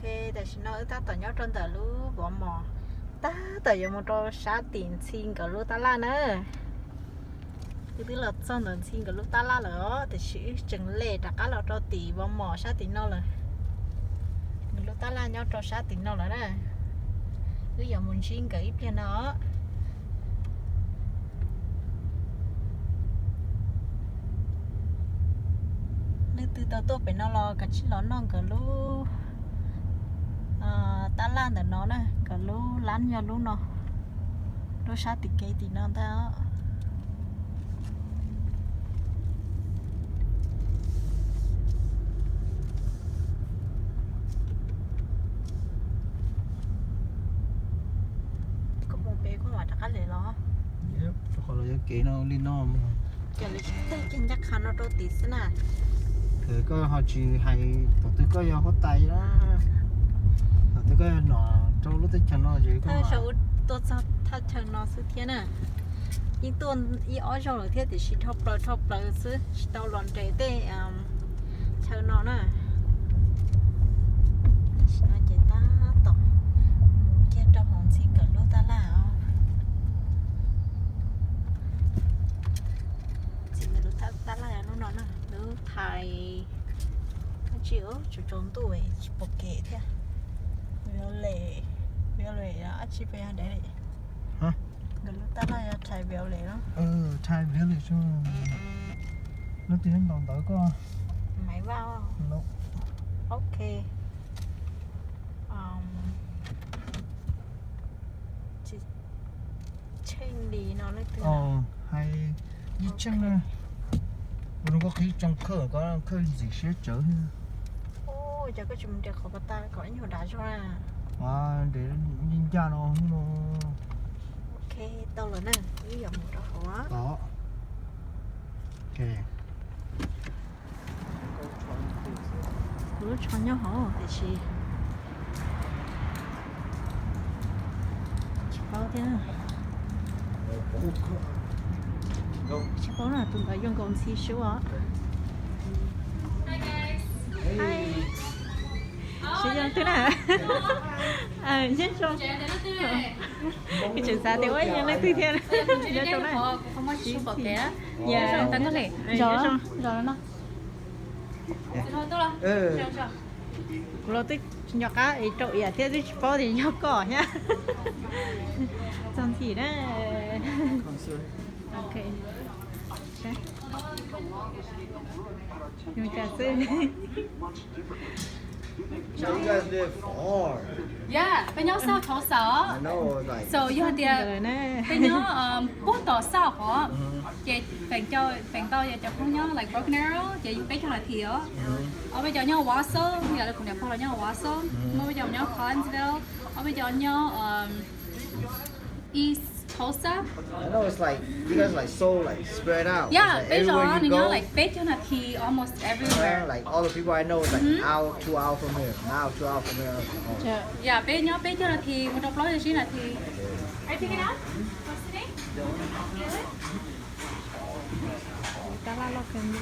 Ok, tam sim no wb tab tom nyob rau ntawm lub Walmart, tab tom yuav mus rau sab tim Ntxhi nkawd lub tab laj na. Wb twb los txog ntawm Ntxhi nkawd lub tab laj lawm os, tiam sis wb tseem lem rov qab los rau tim Walmart sab tim no lawm. Nkawd lub tab laj nyob rau sab tim no lawm na. Wb yuav mus ntsib nkawd ib pliag no. Leej twg tau tuaj pem no los kav tsij los noj nkawd lub tab laj ntawm no na, nkawd lub lab yog lub no, lub sab tim kev tim no ntag. Koj mus pem koj mam rov qab lem los. Rau qhov los yog kev no li no mas. Ces lawv tsis teg kiag ncaj qha no rau tim xwb na. Koj ho tsis hais thaum twg koj yog huab tais na, thaum twg koj yog nom rau lub teb chaws no ces koj sau tuaj txog thaj chaw no xwb thiab na. Yeej tuaj ib ob zaug lawm thiab tiam sis dhau plaws dhau plaws xwb tsis tau los nres tej chaw no na. Tam sim no ces tab tom mus kiag rau hauv Ntxhi nkawd lub tab laj os. Ntxhi nkawd lub tab laj lub no na, lub thais. Dab tsi tsaus ntuj tsis pom kev thiab. Violet, Violet dab tsi pes yog dab li? Nkawd lub tab laj yog Thai Village no. Thai Village. Leej twg ntaus ntawv koj? Maiv Vaj. Ok. Tsis tsheej li no leej twg? Hais ib tsheej na. Ua rau koj qhib tsoo khawj, koj khawj ntxim siab tsawv thiab. Ua cas koj tsis mus nres qhov pas tas kom ib nyuag dav zog na? Nres ncaj no no. Ok, tau lawm na, wb yuav mus rau hauv. Kuv lub tsho nyob hauv tiam sis tsis paub thiab. Tsis paub na, tus ntawd yuav nkaus Ntxhi sub os. Hi. Sib yog leej twg na? Nyob zoo. Kuv tseem xav tias ua yog leej twg thiab. Nyob zoo na. Kuv los twb nco qab es rau iam thiab twb tsis paub tias yog koj thiab. Txog Ntxhi na. Ok. Zoo cas xwb. So you guys live far. Yeah, peb nyob South Tulsa. I know, like, so yog tias peb nyob puag tom South os, ces feem ntau yog cov Hmoob nyob like Broken Arrow ces yog peb caug nas this os. Ob peb cov nyob Wausau, yog li kuv niam pog los nyob Wausau, muaj peb cov nyob Collinsville, ob peb cov nyob East Tulsa. I know it's like you guys like so like spread out. Yeah, peb zos nws nyob like peb caug nas this almost everywhere. Like all the people I know is like an hour, two hour from here, an hour, two hour from here. Yeah, peb nyob peb caug nas this mus rau plaub caug tsib nas this. Are you taking out? What's the name? Tab laj loj kawg li.